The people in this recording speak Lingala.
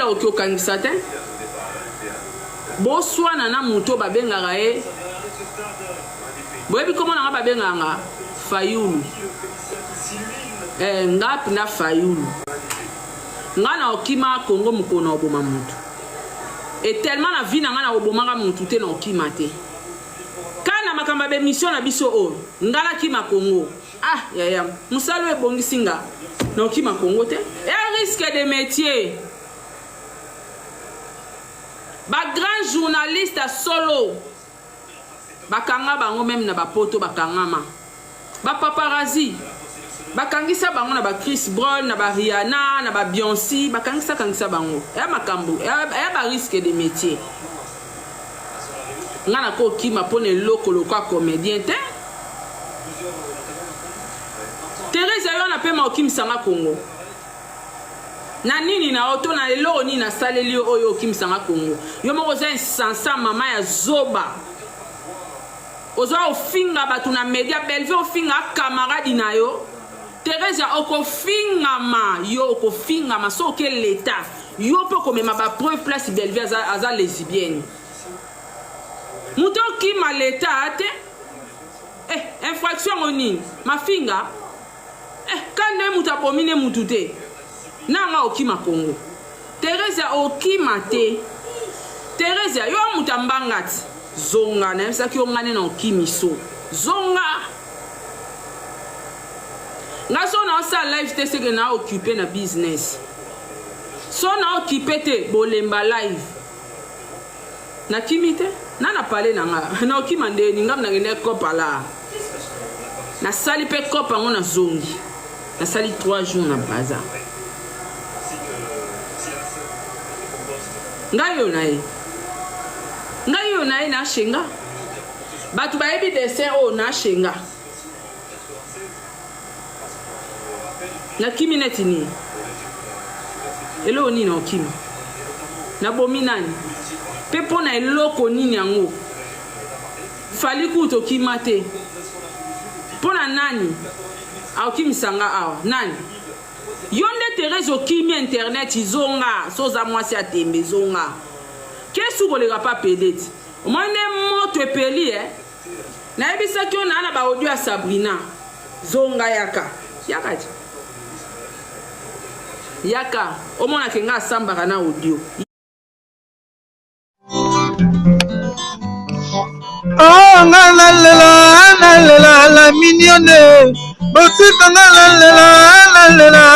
Okoki okangisa te. Boswana na moto oyo babengaka ye. Boyebi kombo na nga babengaka nga Fayulu. Eh, nga pnda Fayulu. Nga na okima Congo mokolo na oboma mutu. Et tellement na vie na nga na obomaka mutu te na okima te. Kana makambo ya bemission na biso oyo, nga nakima Congo. Ah yaya, mosala oyo ebongisi nga. Na okima Congo te. E risque de métier. Ba grand journaliste ya solo bakanga bango meme na ba poto bakangama. Ba paparazzi bakangisa bango na ba Chris Brown, na ba Rihanna, na ba Beyoncé, bakangisa kangisa bango. Ya makambo, ya ba risque de métier. Nga nako kima pona eloko lokwa comedien te. Theresia yo na pema okimisa nga Congo. Na nini na yo to na eloko nini nasaleli yo oyo okimisa nga Congo. Yo moko oza insensa mama ya zoba. Oza ofinga bato na media Bellevue ofinga camarade na yo. Theresia okofingama yo okofingama soki oke l'etat yo mpe okomema ba preuve place Bellevue aza, aza lesbienne. Moto okima l'etat te eh, infraction yango nini mafinga eh, ka nde moto abomi ne mutu te na nga okima Congo. Theresia okima te Theresia yo moto ya mbanga ti zonga nayebisaki yo nga nde na okimiso zonga nga so na osala live te seke na occupe na business so na occupe te bolemba live nakimi te na na pale na nga na okima ndeni nga nakende cope ala nasali mpe cope yango nazongi nasali 3 jours na braza ngai oyo na ye ngai oyo na ye na shenga bato bayebi dessin oyo na shenga Nakimi neti nini? Eloko nini okima? Nabomi nani? Pe mpo na eloko nini yango? Fally kutu okima te. Mpo na nani akokimisa nga awa? Nani? Yo nde Therese okimi internet zonga so oza mwasi ya tembe zonga. Kesu koleka pa pede ti. Omoni nde moto epeli eh? Nayebisaki yo naa na ba audio ya Sabrina. Zonga yaka. Yaka ti. Yaka. Omona ke nga asambaka na audio. Oh, nga nalela nalela la mignonne botika nga nalela nalela.